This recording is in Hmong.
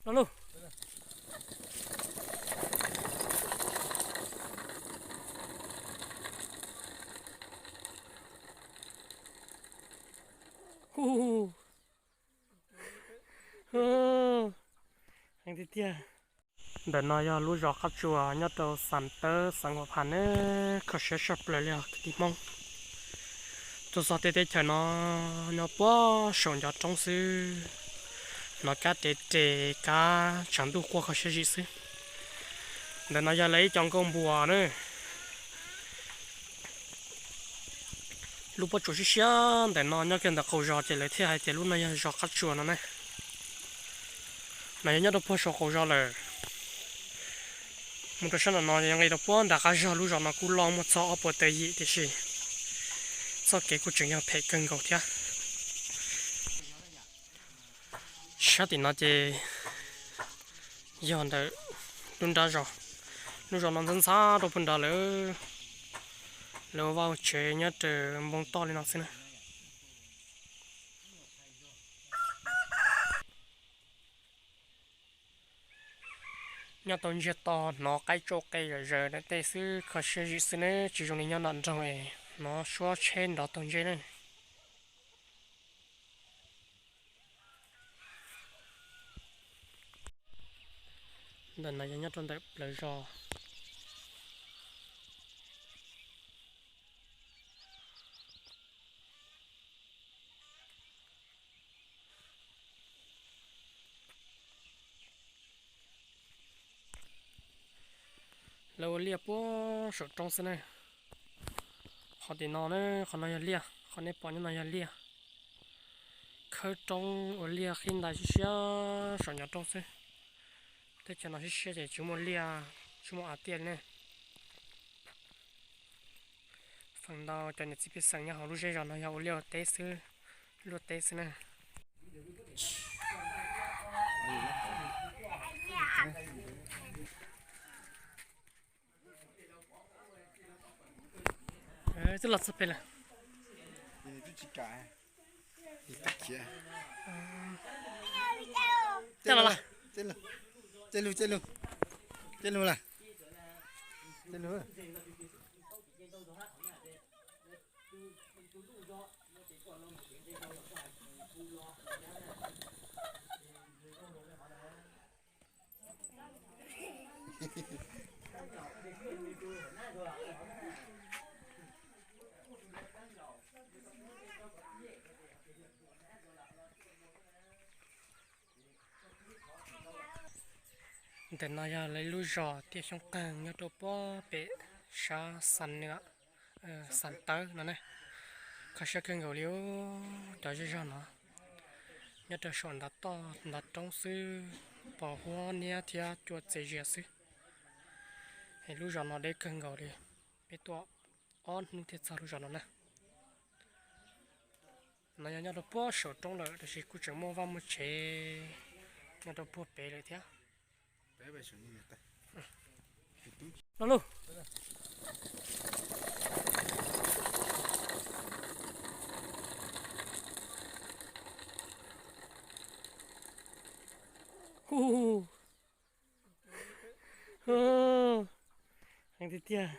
Los lauj. Hu, hu, hu. Heev tiag tiag. Ntawm no yog lub zos Qab Tsuas nyob rau Xam Tawb, xeev Huam Phas na, kho siab tshaj plaws li os kwv tij Hmoob. Tuaj txog tej teb chaws no nyob puag saum ncov roob xwb, hnov kab res res kab tshav ntuj quaj kho siab zim xwb. Ntawm no yog lawv ib co nkauj npua na. Lub pob tsuas siab siab ntawm no nyob kiag ntawm qaum zos ces lawv thiaj hais tias lub no yog zos Qab Tsuas no na. No yog nyob rau puag saum qaum zos lawm. Mus rau sab nram no yog nqis rau puag nram qab zog. Lub zos no kuj loj muaj txog ob puas tawm yim tiam sis txoj kev kuj tseem yog phem kawg nkaus thiab. Sab tim no ces yog ntawm lub nrab zos. Lub zos no ntxhab ntxhab rau puag nrad lawm. Lawv ua vaj ua tsev nyob raws npoo toj li no xwb na. Nyob tau ntsiag to hnov qaib tsauj qe zom zaws ntawm tej xwb, kho siab zim xwb ne, tsis zoo li nyob nram nroog es hnov suab tsheb nrov taug ntsej na. Ntawm no yog nyob rau ntawm plawv zos. Lawv ua liaj puag saum roob xwb na. Qhov tim no na, qhov no yog liaj, qhov nej pom nyob no yog liaj. Khawb roob ua liaj qhib ntais siab siab saum ncov roob xwb. Teb chaws no siab siab ces tsis muaj liaj, tsis muaj av tiaj li ne. Feem ntau cov niam txiv pej xeem nyob hauv lub zej zos no yog ua liaj ua teb xwb, luaj teb xwb na. Twb los txog pem lawm. Coj los lawm. Caij lug, caij lug, caij lug lawm. Ntawm no yog lawv lub zos Tiaj Xyoob Qeeg nyob rau puag pem sab Xam Nws, Xam Tawb no ne. Kho siab kawg nkaus li cov zej zog no, nyob rau saum ntav toj ntav roob xwb, pos huab niab thiab cua txias zias xwb. Es lub zos no deb kawg nkaus li, peb tuaj ob hnub thiaj txog lub zos no na. No yog nyob rau puag saum roob lawm tab sis kuj tseem muaj vaj muaj tsev nyob rau puag pem lawm thiab. Los lauj. Hu, hu, hu. Heev tiag tiag.